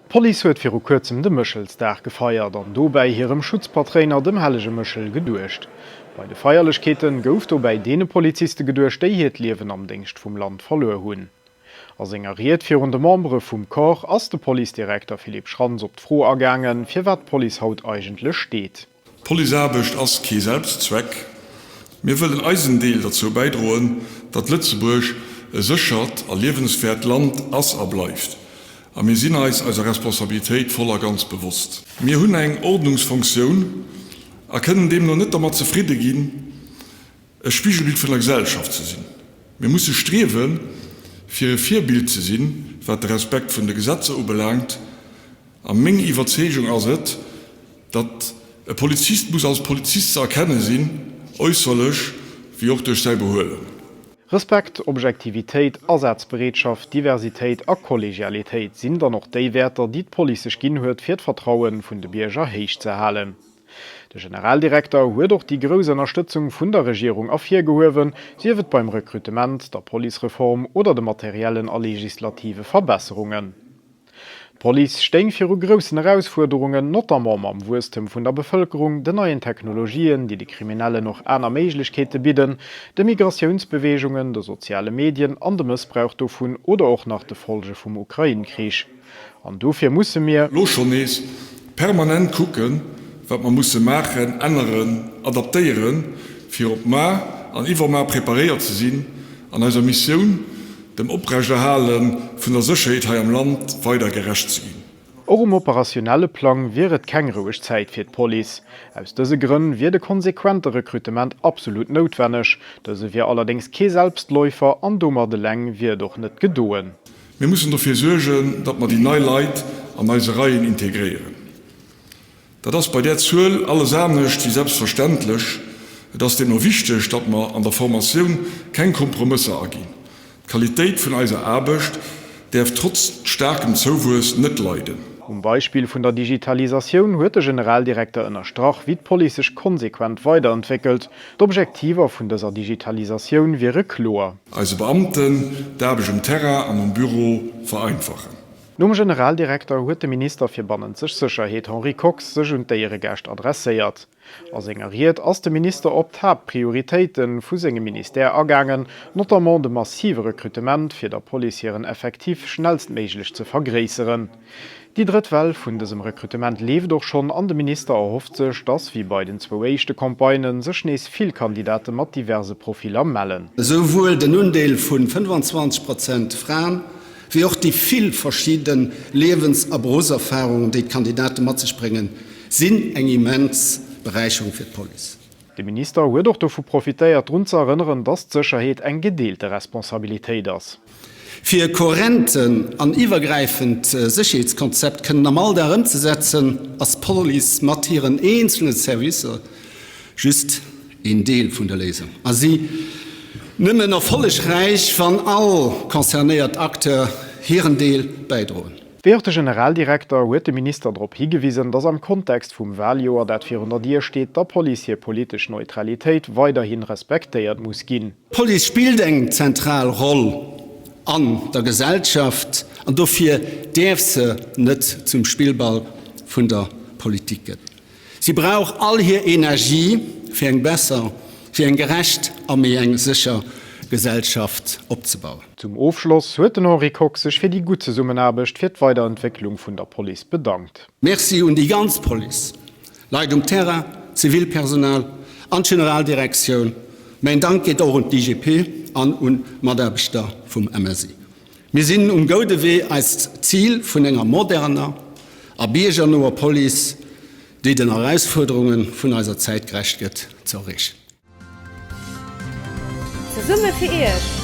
D'Police huet viru kuerzem de Méchelsdag gefeiert an dobäi hirem Schutzpatréiner, dem hellege Méchel, geduecht. Bei de Feierlechkeete gouf dobäi deene Poliziste geduecht, déi hiert Liewen am Déngscht vum Land verluer hunn. A senger Ried virun de Membere vum Corps ass de Policedirekter Philippe Schrantz op d'Fro agaangen, firwat d'Police haut eigentlech steet. D'Policeaarbecht ass kee Selbstzweck. Mir wëllen eisen Deel derzou bäidroen, datt Lëtzebuerg e séchert a liewenswäert Land ass a bleift. A mir sinn eis eiser Responsabilitéit voll a ganz bewosst. Mir hunn eng Ordnungsfonktioun a kënnen deemno net dermat zefridde ginn, e Spigelbild vun der Gesellschaft ze sinn. Mir musse striewen, fir e Virbild ze sinn, wat de Respekt vun de Gesetzer ubelaangt. A meng Iwwerzeegung ass et, datt e Polizist muss als Polizist ze erkenne sinn, äusserlech wéi och duerch säi Behuelen. Respekt, Objektivitéit, Asazbereetschaft, Diversitéit a Kollegialitéit sinn dann och déi Wäerter, déi d'Police sech ginn huet, fir d'Vertraue vun de Bierger héich ze halen. De Generaldirekter huet och déi grouss Ënnerstëtzung vun der Regierung ervirgehuewen, sief et beim Rekrutement, der Policereform oder de materiellen a legislative Verbesserungen. D'Police stéing viru groussen Erausfuerderungen, notamment mam Wuesstem vun der Bevëlkerung, den neien Technologien, déi de Kriminellen och aner Méiglechkeete bidden, de Migratiounsbeweegungen, de soziale Medien an de Mëssbrauch dovun oder och nach de Folge vum Ukrain-Krich. An dofir musse mir. Elo schonn nees permanent kucken, wat mer musse maachen, änneren, adaptéieren, fir op mar an iwwermar preparéiert ze sinn an eiser Missioun, dem Oprechterhale vun der Sécherheet hei am Land weider gerecht ze ginn. Och um operationelle Plang wier et keng roueg Zäit fir d'Police. Aus dëse Grënn wier de konsequente Rekrutement absolut noutwenneg. Dëse wier allerdéngs kee Selbstläufer an domat eleng wier et och net gedoen. Mir mussen dofir suergen, datt mer déi nei Leit an eise Reien integréieren. Dat ass bei där Zuel alles anescht wéi selbstverständlech. Et ass deemno wichteg, datt mer an der Formatioun keng Kompromësser aginn. D'Qualitéit vun eiser Aarbecht däerf trotz staarkem Zouwuess net leiden. Um Beispill vun der Digitalisatioun huet de Generaldirekter ënnerstrach, wéi d'Police sech konsequent weiderentwéckelt. D'Objektiver vun dëser Digitalisatioun wiere kloer. Eise Beamten d'Aarbecht um Terrain an am Büro vereinfachen. Nom Generaldirekter huet de Minister fir bannenzeg Sécherheet Henri Kox sech un d'Éieregäscht adresséiert. A senger Ried ass de Minister op d'Haaptprioritéite vu sengem Ministère agaangen, notamment de massive Rekrutement, fir der Police hiren Effectif schnellstméiglech ze vergréisseren. Déi drëtt Well vun dësem Rekrutement leeft och schonn an de Minister erhofft sech, dass, wéi bei den zwou éischte Campagnen, sech nees vill Kandidate mat diverse Profiller mellen. Esouwuel den Undeel vu 25 Prozent Fraen, wéi och déi vill verschidde Liewens a Beruffserfarungen, déi d'Kandidate mat sech bréngen, sinn eng immens Beräicherung fir d'Police. De Minister huet och dovu profitéiert, drun ze erënneren, dass d'Sécherheet eng gedeelte Responsabilitéit ass. Fir e kohärenten an iwwergräifend Sécherheetskonzept kënnen am Alldag ëmzesetzen, ass d'Police mat hiren eenzele Servicer just een Deel vun der Léisung a si nëmmen erfollegräich, wann all concernéiert Acteur hiren Deel bäidroen. Wéi och de Generaldirekter huet de Minister drop higewisen, datt am Kontext vum Waljoer, dat virun der Dier steet, der Police hir politesch Neutralitéit weiderhi respektéiert muss ginn. D'Police spillt eng zentral Roll an der Gesellschaft an dofir däerf se net zum Spillball vun der Politik gëtt. Si brauch all hir Energie, fir eng besser, fir eng gerecht a méi eng sécher Gesellschaft opzebauen. Zum Ofschloss huet den Henri Kox sech fir déi gutt Zesummenaarbecht fir d'Weiderentwécklung vun der Police bedankt. Merci un déi ganz Police, Leit um Terrain, Zivilpersonal an d'Generaldirektioun. Mäin Dank geet och un d'IGP an un d'Mataarbechter vum MSI. Mir sinn um goude Wee, eist Zil vun enger moderner a biergernoer Police, déi den Erausfuerderunge vun eiser Zäit gerecht gëtt, ze erreechen. Zesumme fir Iech!